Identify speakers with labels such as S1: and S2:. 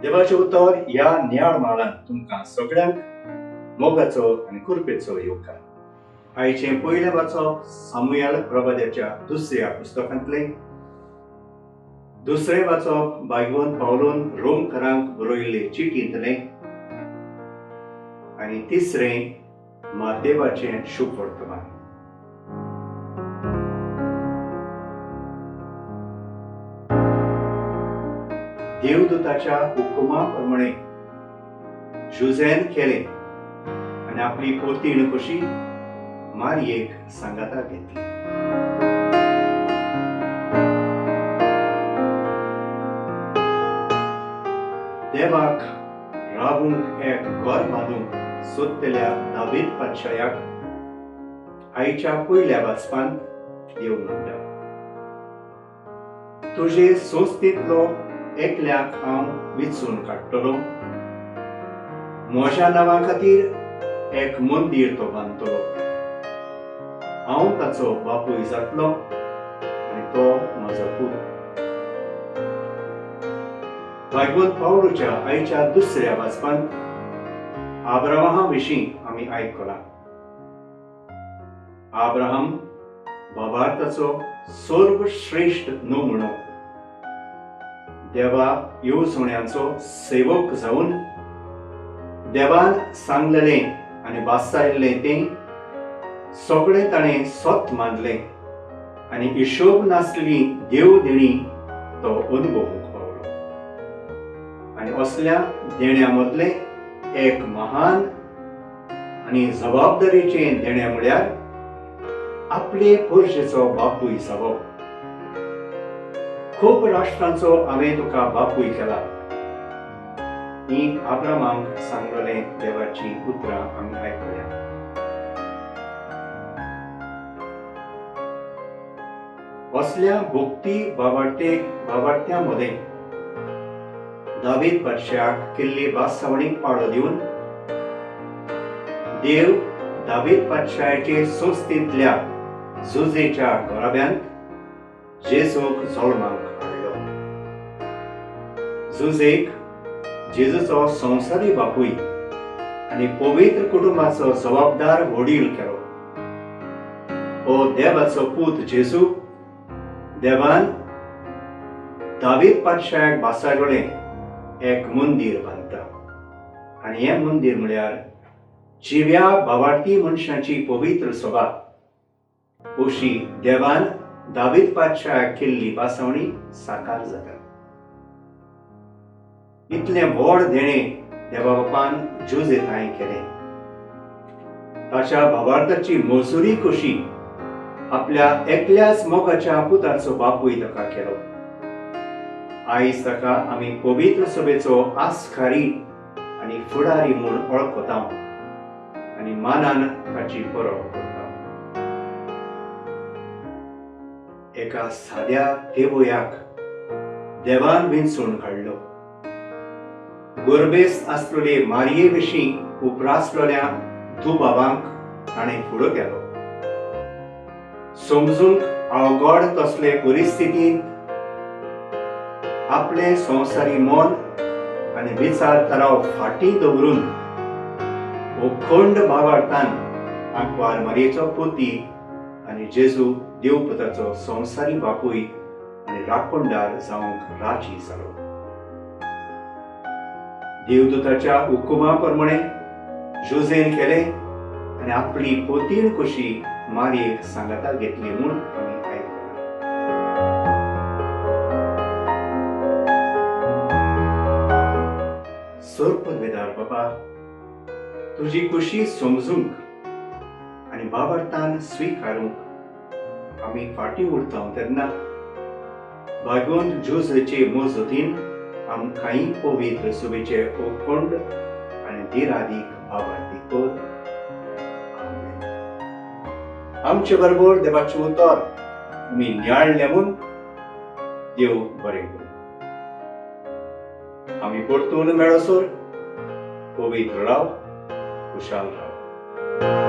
S1: देवाचें उतर ह्या नियाळ म्हालांत तुमकां सगळ्यांक मोगाचो आनी कृपेचो येवकार. आयचें पयलें वाचप सामुयाल प्रबोध्याच्या दुसऱ्या पुस्तकांतलें. दुसरें वाचप बायगोन पावलून रोमकरांक बरयल्ले चिटींतलें आनी तिसरें म्हादेवाचें शुभ वर्तमान. देवदूताच्या हुकुमा प्रमाणे जुझेन केलें आनी आपली पोतीण कशी मारयेक सांगाता घेतली. देवाक रावूंक एक घर बांदूंक सोदतल्या दावीद पातशायाक आयच्या पयल्या वाचपांत देव म्हणटा, तुजे संस्थेंतलो एकल्याक हांव विचून काडटलो, म्हज्या नांवा खातीर एक मंदीर तो बांदतलो, हांव ताचो बापूय जातलो आनी तो म्हजो पूत. भागवत पावलूच्या आयच्या दुसऱ्या वाचपांत आब्रामा विशीं आमी आयकलां. आब्राहम भावार्थाचो सर्वश्रेश्ठ नमुनो, देवा येवजण्यांचो सेवक जावन देवान सांगलेलें आनी वासायल्लें तें सगळें ताणें सत मानलें आनी हिशोब नासली देव देणी तो अनुभवूंक पावलो. आनी असल्या देण्या मदलें एक महान आनी जबाबदारीचें देणें म्हळ्यार आपले पोरशेचो बापूय जावप. खूब राष्ट्रांचो हांवें तुका बापूय केला ही आब्रामाक सांगलेलें देवाचीं उतरां आमी आयकल्या. असल्या भक्ती बाबार्ते बाबार्त्यां मदें दावीद बादशाक केल्ली भासावणीक पाळो दिवन देव दावीद बादशाहाचे संस्थेंतल्या जुजेच्या घराब्यांत जेजूक जल्माक हाडलो. जुजेक जेजूचो संवसारी बापूय आनी पवित्र कुटुंबाचो जबाबदार वडील केलो. हो देवाचो पूत जेजू देवान दावीद पातशायाक भासायलोलें एक मंदीर बांदता आनी हें मंदीर म्हळ्यार जिव्या भावार्थी मनशांची पवित्र सभा अशी देवान दावीद पातशायाक केल्ली भासावणी साकार जाता. इतलें व्हड देणें देवा बापान जुजे थांय केलें. ताच्या भावार्थाची मजुरी कशी आपल्या एकल्याच मोगाच्या पुताचो बापूय ताका केलो. आयज ताका आमी पवित्र सभेचो आस्कारी आनी फुडारी म्हूण वळखता आनी मानान ताची परब करता. एका साद्या देवयाक देवान विंचून काडलो. गोरबेस्त आसलेले मारये विशीं उप्रासलेल्या दुबावांक ताणें फुडो केलो. समजूंक अवघड तसले परिस्थितींत आपलें संवसारी मन आनी विचार तराव फाटीं दवरून अखंड भावार्थान आंकवार मारयेचो पोती आनी जेजू देवपुताचो संवसारी बापूय आनी राखणदार जावंक राजी जालो. देवदूताच्या हुकुमा प्रमाणे जोजेन केलें आनी आपली पोतीण कशी मारयेक सांगाता घेतली म्हूण आमी आयकलां. सर्पदवेदार बाबा, तुजी खुशी समजूंक आनी बाबर्थान स्विकारूंक आमी फाटीं उरता तेन्ना भागवंत जुजचे मजतीन आमकांय पवित्र सभेचे अखंड आनी दिरादीक भावार्थी कर. आमेन. आमचे बरोबर देवाचें उतर तुमी नियाळ्ळें म्हूण देव बरें करूं. आमी परतून मेळसर पवित्र राव, खुशाल राव.